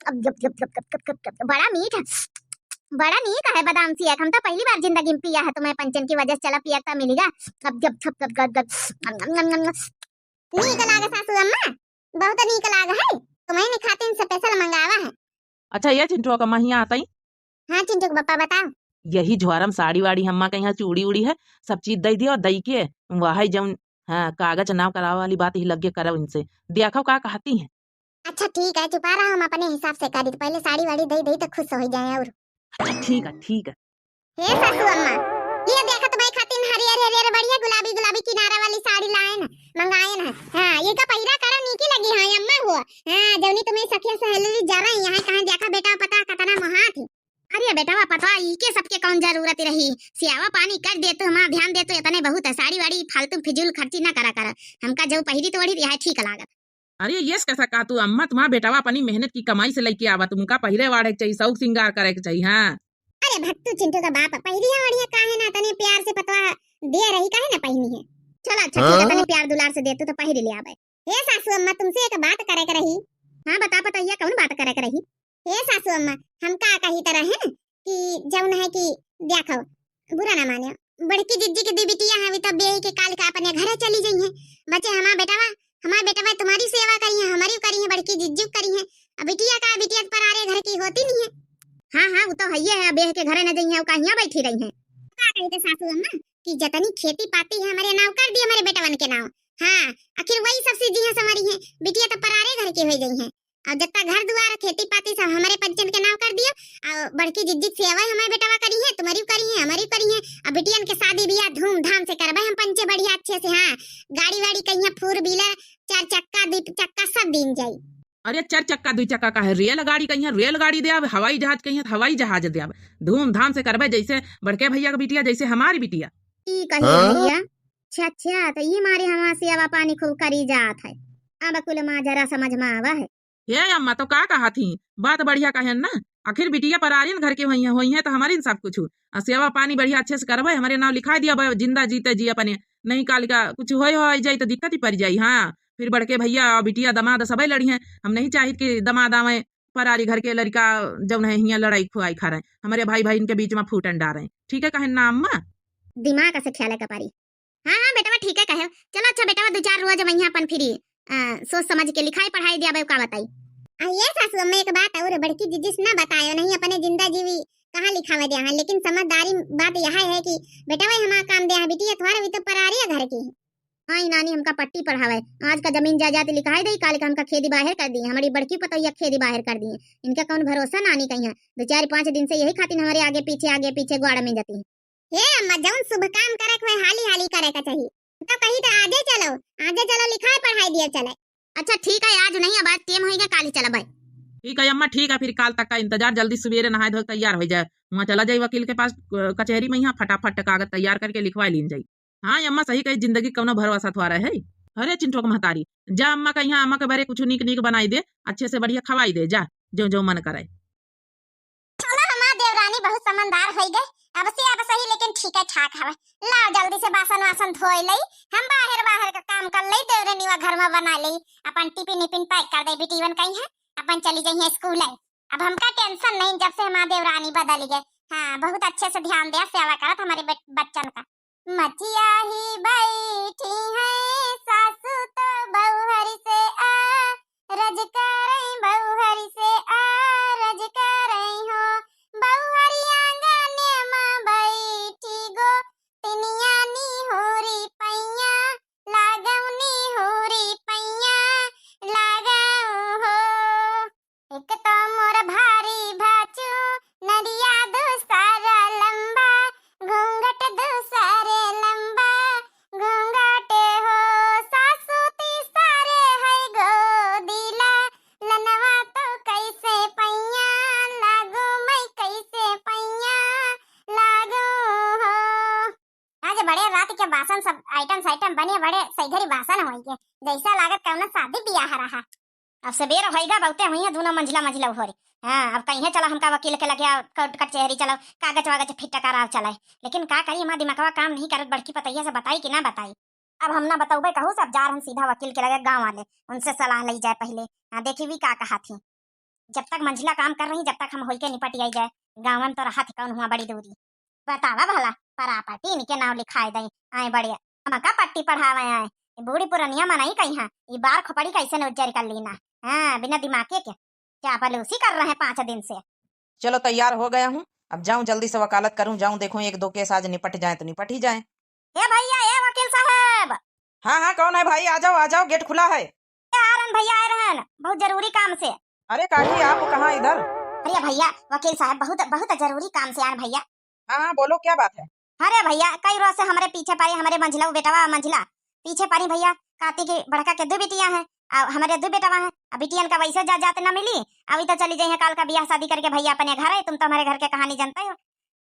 अब जब, जब, जब, जब, जब, जब, जब, बड़ा मीठ है, बड़ा नीक है बादाम shake, हम तो पहली बार जिंदगी में पिया है, तुम्हें पंचन की वजह से चला पिया था मिलेगा। अब जब, जब, जब, जब, जब, नम, नम, नम, नम। नीक लागे सासू अम्मा, बहुत नीक लागे है, तुम्हें खातिर special मंगावा है। अच्छा ये चिंटुआ का अम्मा हियाँ आतई। हाँ चिंटू के बप्पा बताओ। यही झोरम साड़ी वाड़ी अम्मा कहिया चूड़ी उड़ी है, सब चीज दे दियो, दई के वही जौन, हाँ, कागज नाव करावे वाली बात ही लगे करब इनसे, देखो का कहती हैं। अच्छा ठीक है, चुपा रहो, हम अपने हिसाब से करी, पहले साड़ी वाड़ी दे दे तो खुश हो जाए। और अच्छा ठीक है, ठीक है। हे सासू अम्मा, ये देखा तुम्हारे खातिर हरियर हरियर बढ़िया गुलाबी गुलाबी किनारा वाली साड़ी लाए ना, मंगाए ना। हाँ, ये का पहिरा करा नीकी लगी है अम्मा हो। हाँ, जौनी तुम्हें सखिया सहेली जा रही यहाँ, कहाँ देखा बेटा पता कतना मोहात है। अरे बेटवा पतवा, ई के सबके कौन जरूरत रही? सियावा पानी कर दे तो हमारा ध्यान दे तो इतने बहुत है। साड़ी वाड़ी फालतू फिजूल खर्ची ना करा करा। हमका जो पहिरी तो ओढ़ी यह ठीक लागत। अरे यस कैसा कहा तू अम्मा, तुम्हारा बेटवा अपनी मेहनत की कमाई से लेके आवा, तुमका पहिरे वाढ़े के चाहिए, शौक श्रृंगार करे के चाहिए। हाँ। अरे भत्तू चिंटू का बाप, पहिरिया ओढ़िया काहे ना तने प्यार से पतवा दे रही, काहे ना पहिनी है? चला अच्छा ठीक है, हाँ? तने प्यार दुलार से दे तू तो पहिर ले आवे। हे सासू अम्मा, तुमसे एक बात करे के रही। हाँ बता पतोहिया, कौन बात करे के रही? हे सासू अम्मा, हम का कही तरह है कि जौन है कि देखो, बुरा ना मानियो, बड़की जिज्जी के दी बिटिया हवी तो बेही के काल का अपने घरे चली जाई है। बचे हमार बेटवा, हमार बेटवा तुम्हारी सेवा करी है, हमारी करी है, बड़की जिज्जी करी है, अब बिटिया का, बिटिया तो परारे घर की होती नहीं है। हाँ, हाँ, वो तो हइये है, अब एह के घरे न जइहैं, वो का हियाँ बैठी रहिहैं। का कही थे सासू अम्मा कि जतनी खेती पाती है हमरे नाव कर दिया, हमरे बेटवन के नाव। हाँ, आखिर वही सब सीजी है संवरी है, बिटिया तो परारे घर की होइ गई है। और जत्ता घर दुआर, खेती पाती सब हमरे पंचन के नाव कर दिया। और बड़की जिज्जी सेवा हमारे बेटवा करिहैं, तुम्हरी करिहैं, हमरी करिहैं। और बिटियन के शादी बियाह धूमधाम से करबे हम पंचे बढ़िया अच्छे से। हाँ, गाड़ी वाड़ी कहिया four wheeler, चार चक्का, दू चक्का सब दीन जाई। अरे, चार चक्का, दुई चक्का का है, रेलगाड़ी कहिया रेलगाड़ी देब, हवाई जहाज कहिया हवाई जहाज देब। धूमधाम से करबे, जैसे बड़के भैया के बिटिया, जैसे हमारी बिटिया। ई कही हाँ? भैया, अच्छा, अच्छा, तो ई मारे हमार सेवा पानी खूब करी जात है। अब कुल माजरा समझ में आवा है। हे अम्मा, तो का कहा थी? बात बढ़िया कहेन ना, आखिर बिटिया परारिन घर के होइहैं, होइहैं तो हमरिन सब कुछ। आ सेवा पानी बढ़िया अच्छे से करबे, हमरे नाव लिखाई दिया बे, जिंदा जीते जी अपने, नहीं काल का कुछ होय हो जाई तो दिक्कत ही पड़ जाई। हाँ, फिर बड़के भैया और बिटिया दमाद सबे लड़िहैं। हम नहीं चाहित कि दमाद आवे परारी घर के लड़का जौन है हियाँ लड़ाई खुआई खा रहे, हमरे भाई भाई इनके बीच में फूटन डारे। ठीक है कहेन ना अम्मा? दिमाग से ख्याल के पारी। हाँ, हाँ, बेटवा, ठीक है कहे। चलो, अच्छा, बेटवा, दो चार रोज वहीं अपन फिरी, अ, सोच समझ के लिखाई पढ़ाई दिया, अब का बताई। आ, ये सासू अम्मा, एक बात और, बड़की जिज्जी से ना बतायो, नहीं अपने जिंदा जीवी कहाँ लिखावे दिया है, लेकिन समझदारी बात यह है कि बेटवा हमारा काम दिया है, बिटिया तुम्हारे भी तो परारी है घर की। हाँ, ई नानी हमका पट्टी पढ़ावे, आज का जमीन जायदाद लिखाई दे, काल का हमका खेती बाहर कर दी, हमारी बड़की पतोहिया खेती बाहर कर दी। इनका कौन भरोसा नानी कहीं है, दो चार पाँच दिन से यही खातिर हमारे आगे पीछे, आगे पीछे ग्वाड़ में जाती है। हे अम्मा, जौन शुभ काम करे के होए, हाली हाली करे के चाही। तो कही तो आजे चलो, आजे चलो, लिखाई पढ़ाई दिया चले। अच्छा ठीक है, आज नहीं, अब आज टेम होइगा, काल ही चला भाई। ठीक है अम्मा, ठीक है, फिर काल तक का इंतजार, जल्दी सुबेरे नहाए धोए तैयार हो जाए, वहाँ चला जाए वकील के पास, अ, कचहरी में, यहाँ फटाफट कागज तैयार करके लिखवा लीन जाई। हाँ अम्मा, सही कही, जिंदगी कौनो भरोसा थोड़ा है। अरे चिंटुआ के महतारी, जा अम्मा का यहाँ, अम्मा के बारे कुछ नीक नीक बनाई दे, अच्छे से बढ़िया खवाई दे, जा, जो जो मन करे। चलो, हमार देवरानी बहुत समझदार होई गए, अब से अब सही, लेकिन ठीक है, ठाक हवे। लाओ, जल्दी से बासन वासन धोए लई, हम बाहर, बाहर का काम कर लई, देवरानी वा घर में बना लई, अपन टिफिन इफिन पैक कर दे, बिटियन कहीं है, अपन चली जाइए स्कूल है। अब हमका टेंशन नहीं, जब से हमार देवरानी बदल गए। हाँ, बहुत अच्छे से ध्यान दे, सेवा करत हमारे बच-, बच्चन का। मचिया ही बैठी हैं सासू तो बउहर से आ, रज करई बउहर से आ, रज करई हो। बउहर आंगन में बैठी गो, तिनिया निहोरी पैया, लागऊ निहोरी पैया, लागऊ हो। एक तो मोर भारी भाचू नरिया दूसरा लंबा, घूंघट दूसरे लंबा, घूंघट हो सासू तीसरे है गोदीला, लनवा तो कैसे पैया लागू, मैं कैसे पैया लागू हो। आज बड़े रात के बासन सब आइटम साइटम बने, बड़े सही घरी बासन होई के, जैसा लागत कौनो शादी बियाह रहा। अब सबेर होइगा, बहुते हुई है, दोनों मंझला मंझला उहोरी। हाँ, अब कहीं चला हमका वकील के लगे, आ, कोर्ट कचहरी चलो, कागज वागज फिट कराव चले। लेकिन का करी, हमार दिमागवा काम नहीं करत, बड़की पतैया से बताई कि ना बताई। अब हम ना बतौबे कहू, सब जा रहन सीधा वकील के लगे, गाँव वाले, उनसे सलाह लई जाए पहले। हाँ, देखी भी का कहा थी। जब तक मंझला काम कर रही, जब तक हम होई के निपट आई जाए, गाँव में तो रहा थी कौन हुआ बड़ी दूरी। बतावा भला, प्रॉपर्टी इनके नाव लिखाए दई, आए बड़े, हमका पट्टी पढ़ावे आए। ये बूढ़ी पुरनिया मनई कहीं है, ये बार खोपड़ी कैसे न उज्जर कर लीना। हाँ, बिना दिमागे के चापलूसी कर रहे हैं पाँच दिन से। चलो, तैयार हो गया हूँ, अब जाऊँ जल्दी से वकालत करूँ, जाऊँ देखूँ एक दो केस आज निपट जाए तो निपट ही जाए। ए भैया, ए वकील साहब। हाँ, हाँ, कौन है भाई? आ जाओ, आ जाओ, गेट खुला है। ए, आ रहन भैया, आ रहन, बहुत जरूरी काम से। अरे काकी, आप कहाँ इधर? अरे भैया, वकील साहब, बहुत, बहुत जरूरी काम से आन भैया। हाँ, हाँ, बोलो, क्या बात है? अरे भैया, कई रोज से हमरे पीछे पड़ी, हमरे मंझला, वो बेटवा मंझला, पीछे पड़ी भैया, काती की बड़का के दो बिटिया हैं, अब हमरे दो बेटवा हैं, अब बिटियन का वैसे जा जात न मिली, अभी तो चली जाइए काल का बियाह शादी करके भैया अपने घर है, तुम तो हमारे घर के कहानी जानते हो।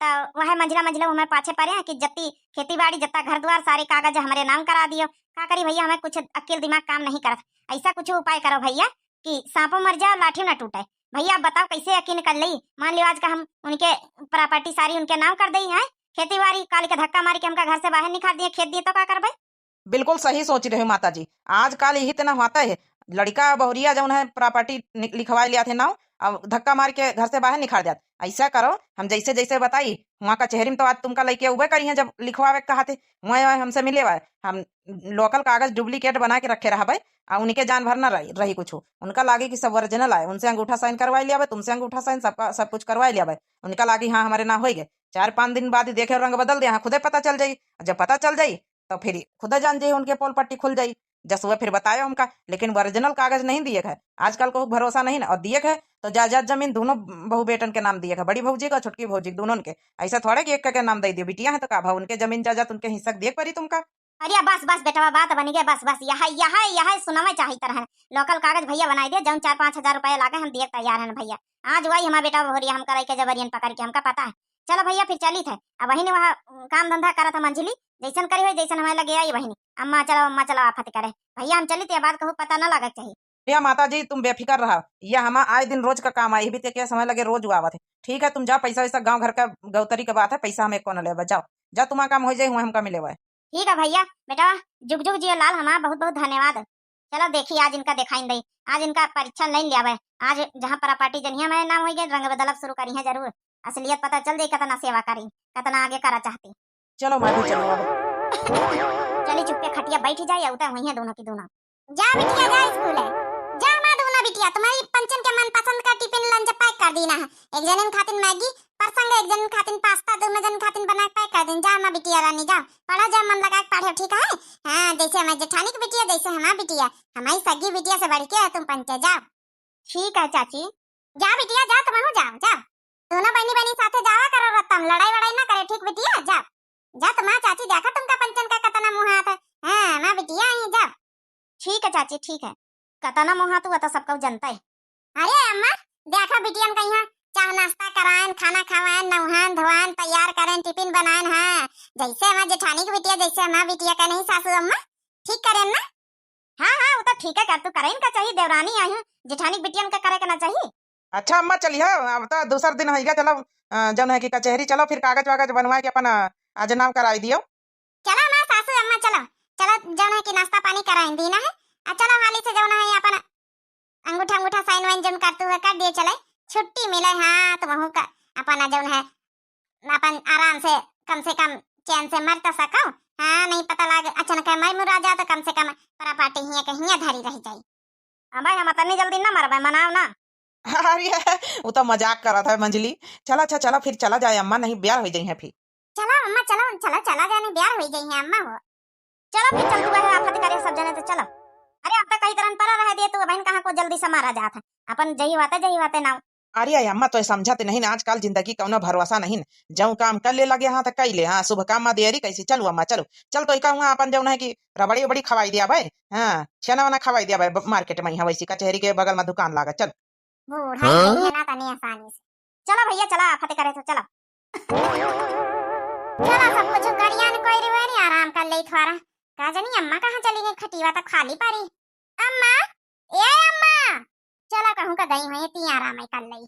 तो वह मंझला मंझला हमें पाछे पड़े हैं कि जत्ती खेती बाड़ी, जत्ता घर द्वार, सारे कागज हमरे नाम करा दियो। का करी भैया, हमें कुछ अक्ल दिमाग काम नहीं करत। ऐसा कुछ उपाय करो भैया कि सांपो मर जाओ, लाठी ना टूटे। भैया, आप बताओ, कैसे यकीन कर ली? मान लियो, आज का हम उनके प्रॉपर्टी सारी उनके नाम कर दई हैं, खेती बाड़ी काल के धक्का मार के हमका घर से बाहर निकाल दिए, खेत दिए, तो का करबे? बिल्कुल सही सोच रहे हो माता जी, आजकल यही तना होता है, लड़का बहुरिया जौन है प्रॉपर्टी नि-, लिखवा लिया थे नाव, अब धक्का मार के घर से बाहर निकाल जात। ऐसा करो, हम जैसे जैसे बताई, हुआँ कचहरी में तो आज तुमका लइके उबे करिहैं, जब लिखवावे के कहा थे, हुआँ हमसे मिले हुआ है। हम local कागज duplicate बना के रखे रहबै, आ उनके जान भर ना रही, रही कुछ। उनका लागे कि सब original आए, उनसे अंगूठा sign करवाई लियाबै, तुमसे अंगूठा sign, सबका, सब कुछ करवाई लियाबै। उनका लागे, हाँ, हमरे ना होइगे। चार पाँच दिन बाद ही देखे, रंग बदल दे, हाँ, खुदे पता चल जाई। जब पता चल जाई, तो फिर खुदे जान जाई, उनके पोल पट्टी खुल जाई। जसुआ फिर बतायो हमका, लेकिन original कागज नहीं दिए है। आजकल को भरोसा नहीं ना, और दिए है तो जायदाद जमीन दोनों बहू बेटन के नाम दिए है, बड़ी भौजी का, छोटकी भौजी, दोनों के। ऐसा थोड़े कि एक के नाम दे दियो, बिटिया है तो का भा, उनके जमीन जायदाद, उनके हिस्सा दिए परी तुमका। अरे बस, बस बेटवा, बात बनी गई, बस, बस, यह, यह, यह सुनवे चाहित रहन। Local कागज भैया बनाई दे, जौन चार पाँच हजार रुपया लागे, हम दिए तैयार हन भैया। आज वही हमार बेटा भोरिया हमका लइके जबरियन पकड़ के, हमका पता है। चलो भैया, फिर चलित है। अब वही ने वहाँ काम धंधा करत है मंझली, जैसन करी होई, जैसन हमारे लगे आई वही ने। अम्मा चलो, अम्मा चलो, आफत करे। भैया हम चलित, ये बात कहूँ पता ना लागे के चाहिए। हे माता जी, तुम बेफिकर रहा, ये हमार आए दिन रोज का काम है, यही बीते के समय लगे रोज वो आवत है। ठीक है, तुम जाओ, पैसा वैसा गाँव घर का गौतरी का बात है, पैसा हम एको न लेबे, जाओ, जाओ, तुम्हारा काम हो जाए, हुआँ हमका मिले हुआ है। ठीक है भैया, बेटा, जुग जुग जियो लाल, हमार बहुत बहुत धन्यवाद। चलो देखी, आज इनका देखाइन दई, आज इनका परीक्षा नहीं लियावे, आज जहाँ प्रॉपर्टी जनिया में नाम होई गए, रंग बदलब शुरू करी है जरूर, असलियत पता चल जाई, कितना सेवा करी, कितना आगे करा चाहती। चलो, मैं भी चलूँ अब। चली चुप्पे खटिया बैठ जाए, उतर हुई है दोनों की दोनों। जा बिटिया, जा स्कूल है। जा हमार दोनों बिटिया, तुम्हारी पंचन के मनपसंद का टिफिन लंच पैक कर दीना है। एक जनिन खातिन मैगी, परसंग एक जनिन खातिन पास्ता, दोनों जनिन खातिन बना के पैक कर दीन। जा हमार बिटिया रानी, जाओ, पढ़ा, जा मन लगा के पढ़ो, ठीक है? हाँ, जैसे हमारी जेठानी की बिटिया, जैसे हमार बिटिया, हमारी सगी बिटिया से बढ़ के है तुम पंचे, जाओ। ठीक है चाची। जा बिटिया, जा, तुम जाओ, जाओ। दोनों बहनी बहनी साथे जावा करो रत्तम, लड़ाई वड़ाई ना करे, ठीक बिटिया, जाओ। जा तुम्हार चाची, देखा तुमका पंचन का कतना मुँह हाथ है। हाँ, हमार बिटिया आई, जाओ। ठीक है चाची, ठीक है। कतना मोहा तू, तो सबको जनता है। अरे अम्मा, देखा बिटियन का यहाँ चाह नाश्ता करायन, खाना खवायन, नहायन धोआयन, तैयार करयन, टिफिन बनायन, हाँ। जैसे हमार जेठानी की बिटिया, जैसे हमार बिटिया का नहीं सासू अम्मा, ठीक करयन ना? हाँ, हाँ, वो तो ठीक है कर, तू करयन का चाहिए, देवरानी आई हूँ, जेठानी की बिटियन का करे के ना चाहिए। अच्छा अम्मा, चलिए, अब तो दूसर दिन होइगा, चलो, अ, जौन है कि कचहरी चलो, फिर कागज वागज बनवा के अपन, अ, आज नाम कराई दियो। चलो हमार सासू अम्मा, चलो, चलो, जौन है कि नाश्ता पानी कराइन दीना है। आ चलो हाली से जौन है अपन अंगूठा, अंगूठा साइन वाइन जौन करतू है, कर दिए चले, छुट्टी मिले। हाँ, तो वहू का अपन जौन है, अपन आराम से, कम से कम चैन से मर तो सको। हाँ, नहीं पता लागे अचानक मर मुरा जा, तो कम से कम प्रॉपर्टी हियाँ के हियाँ धरी रह जाई। हाँ भाई, हम अतनी जल्दी ना मरबे, मनाओ ना। अरे, वो तो मजाक करत है मंझली। चला, अच्छा, चला, फिर चला जाए अम्मा, नहीं ब्यार हो जाई है फिर। चला अम्मा, चला, चला, चला जाए, नहीं ब्यार हो जाई है अम्मा हो। चला फिर, चल तू, वह आफत करे सब जने तो चला। अरे, अब तक कई तरह परा रह दिए तू, बहन कहाँ को जल्दी से मारा जात है, अपन जही बात है, जही बात है ना। अरे अम्मा, तो समझत नहीं ना, आजकल जिंदगी कौनो भरोसा नहीं। जौन काम कर ले लगे, हाँ, तो कई ले, हाँ, शुभ काम में देरी कैसी। चलू अम्मा, चलू, चल, तो इका हुआ अपन जौन है कि रबड़ी उबड़ी खवाई दिया भाई, हाँ, छेना वना खवाई दिया भाई, ब-, मार्केट में यहाँ वैसी कचहरी के बगल में दुकान लागा, चल। बूढ़ा हाँ? है ना तनी आसानी से। चलो भैया, चला, आफत करे तो चला। चला, सब कुछ करिया न कोई रिवेरी आराम कर ले थोड़ा। का जानी अम्मा कहाँ चली गई, खटिया तो खाली परी। अम्मा, ए अम्मा, चला कहूँ का गई हुई, ती आराम ही कर ले।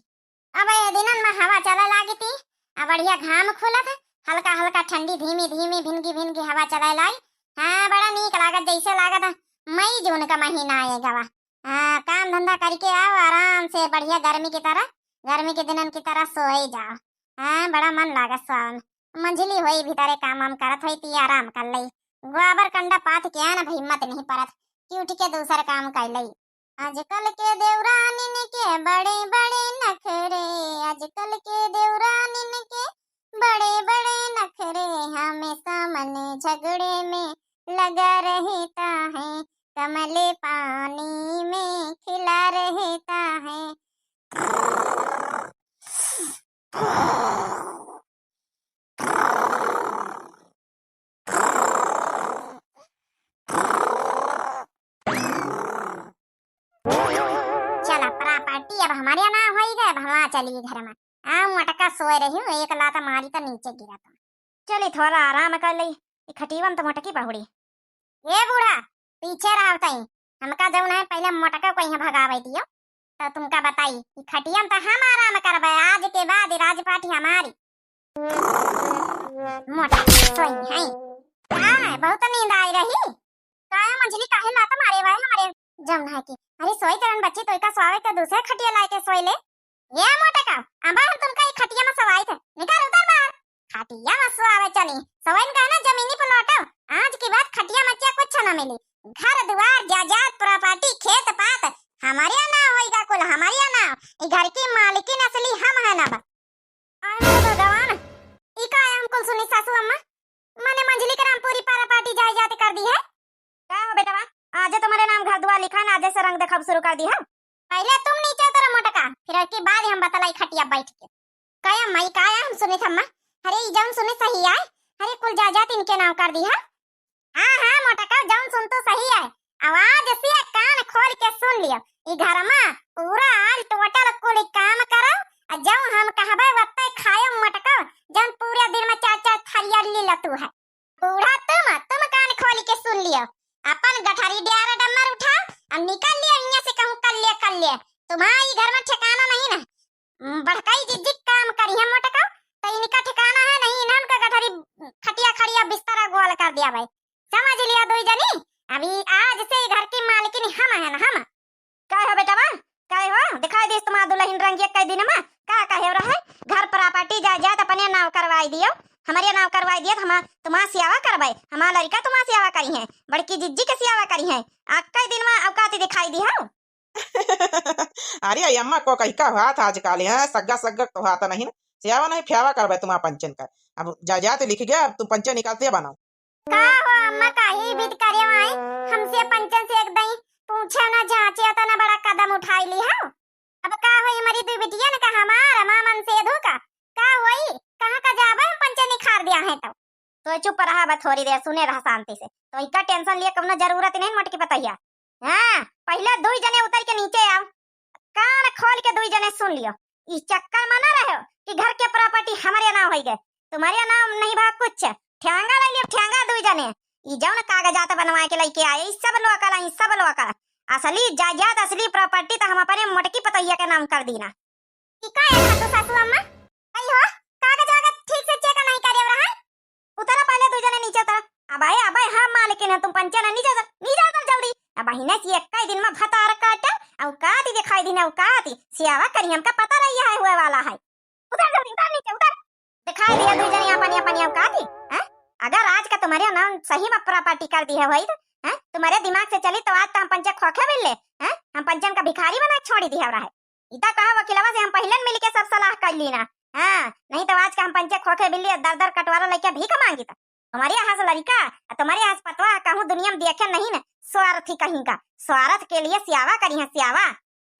अब ये दिनन में हवा चला लागी थी, अब बढ़िया घाम खुलत है, हल्का हल्का ठंडी धीमी धीमी भिनगी भिनगी हवा चला लाई। हाँ, बड़ा नीक लागत, जैसे लागत है मई जून का महीना आए गवा। हाँ, काम धंधा करके आओ, आराम से बढ़िया गर्मी की तरह, गर्मी के दिनन की तरह सोए जाओ। हाँ, बड़ा मन लागत सोवन। मंझली होई भीतरे काम वाम करत होई ती आराम कर लई। गोबर कंडा पाथ के आन अब हिम्मत नहीं परत कि उठ के दूसर काम कर लई। आजकल के देवरानिन के बड़े बड़े नखरे, आजकल के देवरानिन के बड़े बड़े नखरे, हमेशा मन झगड़े में लगा रहता है, कमले पानी में खिला रहता है। चला, प्रॉपर्टी अब हमारे यहाँ ना होई गए, अब हम चली घर में। आ मोटका सोए रही हूँ, एक लात मारी तो नीचे गिरा तो। चली, थोड़ा आराम कर ली, ई खटीवन तो मोटकी बहुड़ी। ए बूढ़ा, पीछे रहो तई, हमका जौन है पहले मोटका को यहाँ भगावे दियो, तो तुमका बताई, ई खटियन तो हम आराम करबे, आज के बाद ई राजपाटी हमारी। मोटा सोई है। का है, बहुत नींद आई रही? काहे मंझली, काहे लात मारे भाई हमारे जौन है की? अरे सोई तरन बच्ची, तो इका सोवे तो दूसरे खटिया लाए के सोई ले। ये मोटे का, अबे हम तुमका ई खटिया में सोवाई थे। निकाल, उतर बाहर। खटिया में सोआवे चली। सवइन का ना जमीनी पर लौटो, आज के बाद खटिया मचिया कुछ ना मिली। घर दुआर जायदाद प्रॉपर्टी खेत पात हमरिया नाव होइगा, कुल हमरिया नाव। ई घर की मालकिन असली हम है ना बा। आय हो भगवान, ई का है हम कुल सुनी सासू अम्मा? मने मंझली के नाम पूरी प्रॉपर्टी जायदाद कर दी है। का हो बेटवा, आजे तुम्हारे नाम घर दुआर लिखा ना, आजे से रंग देखाब शुरू कर दी है। पहिले तुम नीचे उतरो मोटका, फिर ओके बाद हम बतलाई खटिया बैठ के। का अम्मा, ई का है हम सुनी थम्मा? अरे ई जौन सुनी सही आय, अरे कुल जायदाद इनके नाम कर दी है। हाँ हाँ मोटका, जौन सुनतू सही आय। आवाज से कान खोल के सुन लियो, ई घर मा पूरा all total कुल काम करो, आ जौन हम कहबे वत्ते खायो मोटका, जौन पूरे दिन मा चार चार थरिया ली लतू है। बूढ़ा तुम, तुम कान खोल के सुन लियो, अपन गठरी डियारा डम्मर उठाओ, अब निकल लियो हियां से, कहूँ कर लियो, कर लियो। तुम्हारा ई घर मा ठिकाना नहीं ना। हम्म, बड़काई जिज्जी काम करी है मोटका, तो इनका ठिकाना है नहीं, इन्हन का गठरी खटिया खड़िया बिस्तरा गोल कर दिया भाई। समझ लिया दुई जनी, अभी आज से ई घर की मालकिन हम है ना, हम। काय हो बेटवा, काय हो? दिखाई दिस तुम्हार दुलहिन रंगिया कई दिन मा? का कहे रहे? घर प्रॉपर्टी जायदाद अपने नाव करवाई दियो, हमरे नाव करवाई दियो, तो हम तुम्हार सेवा करबे, हमार लड़का तुम्हार सेवा करी है, बड़की जिज्जी के सेवा करी है। आ कई दिन मा औकात दिखाई दी हो। अरे अम्मा को कही का हाथ आजकल है, सग्गा सग्गा तो हाथ नहीं ना, सेवा नहीं फेवा करबे तुम्हार पंचन का। अब जायदाद लिख गया, अब तुम पंचे निकालते बनाओ। का हो अम्मा, काहे बिद करे आई? हमसे पंचन से एक दई पूछे ना जांचे, इतना बड़ा कदम उठाई ली हो। अब का होई, हमारी दुई बिटिया न का हमार, अम्मा मन से धोखा का होई? कहाँ का जाबे हम पंचे निखार दिया है तो। तो चुप रहा बा थोड़ी देर, सुने रहा शांति से। तो इका टेंशन लिए कवनो जरूरत नहीं मोटकी पतोहिया। हाँ, पहिले दुई जने उतर के नीचे आओ, कान खोल के दुई जने सुन लियो। ई चक्कर मा ना रहो कि घर के प्रॉपर्टी हमरे नाव होई गए, तुम्हारे नाव नहीं बा कुछ। ठेंगा ले लियो, ठेंगा दुई जने। ई जौन कागजात बनवा के लेके आए, ई सब लोकल है, ई सब लोकल। असली जायदाद, असली प्रॉपर्टी तो हम अपने मोटकी पतोहिया के नाम कर दीना। ई का है सासू, सासू अम्मा? आई हो, कागज वागज ठीक से चेक नहीं करे रहा। उतरा पहिले दुई जने नीचे उतरा। अबे, अबे, हम मालकिन है, तुम पंचे ना, नीचे उतर, नीचे उतर जल्दी। अब बहिने से एक ही दिन मा भतार काटे, औकात दिखाई दीना, औकात। सेवा करी, हमका पता रही है हुए वाला है। उतर जल्दी, उतर नीचे, उतर। दिखाई दिया दुई जने अपन, अपन औकात, हैं? अगर आज का तुम्हारे नाम सही मा प्रॉपर्टी कर दी है वही तो, हैं? तुम्हारे दिमाग से चली तो आज तो हम पंचे खोखे बिल्ले, हैं? हम पंचन का भिखारी बना के छोड़ी दी है रहा। इता कहा वकीलवा से हम पहिले मिल के सब सलाह कर ली ना। हाँ, नहीं तो आज का हम पंचे खोखे बिल्ली दर दर कटवारा लेके भीख मांगी था। तुम्हारे यहाँ से लड़का, आ तुम्हारे यहाँ से पतवा कहूँ दुनिया में देखे नहीं ना। स्वार्थी कहीं का, स्वार्थ के लिए सियावा करी है, सियावा।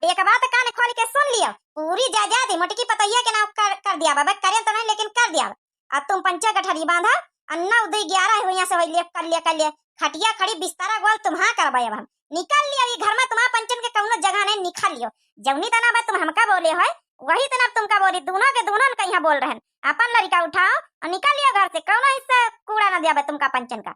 एक बात कान खोल के सुन लियो, पूरी जायदाद मोटकी पतोहिया के नाम कर, कर दिया बाबा, करे तो नहीं लेकिन कर दिया। अब तुम पंचे गठरी बांधा, अन्ना उदय ग्यारह हुइया से होई ले, कर लिया, कर लिया। खटिया खड़ी बिस्तरा गोल तुम्हा करबे अब हम। निकल लियो ई घर मा, तुम्हा पंचन के कौनो जगह नहीं, निकल लियो। जौनी तना बा तुम हमका बोले हो, वही तना अब तुमका बोली, दोनों के दोनों का यहाँ बोल रहन। अपन लड़का उठाओ और निकल लियो घर से, कौनो हिस्सा कूड़ा ना दिया बा तुमका पंचन का।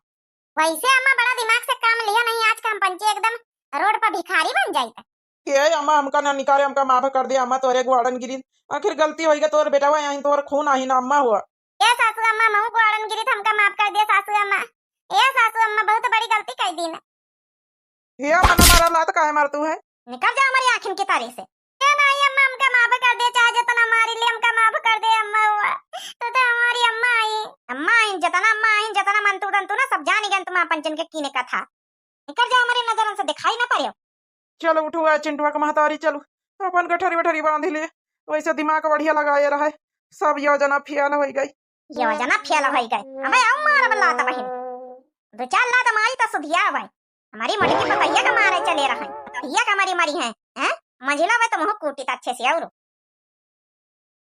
वैसे अम्मा बड़ा दिमाग से काम लिया नहीं, आज का हम पंचे एकदम रोड पर भिखारी बन जाइत। ए अम्मा, हमका ना निकाले, हमका माफ कर दे अम्मा, तोरे ग्वाड़न गिरी। आखिर गलती होई गई, तोर बेटवा आई, तोर खून आई ना अम्मा हुआ। ए सासू अम्मा, महू ग्वाड़न गिरी, हमका माफ कर दे सासू अम्मा। ए सासू अम्मा, बहुत बड़ी गलती कर दी ना। हे अम्मा, ना मारा, लात काहे मारतू है? निकल जा हमारी आँखिन की तारे से। ए माई, अम्मा, हमका माफ कर दे, चाहे जितना मारी ले, हमका माफ कर दे अम्मा हुआ। तू तो हमारी अम्मा आई। अम्मा आई, जितना अम्मा आई, जितना मन तू तन तू ना, सब जानी गन तुम्हारा पंचन के कीने का था। निकल जा हमारी नजरन से, दिखाई ना पड़े। चलो उठो, आ चिंटुआ के महतारी, चलो अपन गठरी वठरी बांध ले। वैसे दिमाग बढ़िया लगाए रहे, सब योजना फेल हो गई। योजना फेल हो गई। अबे आओ मार बल्ला त बहिन, दो चार लात मारी त सुधिया भाई। हमारी मोटकी पतोहिया का मारे चले रहे, पतोहिया का मारी मारी है, हैं? मंझिला भाई तो मुँह कूटी त अच्छे से और।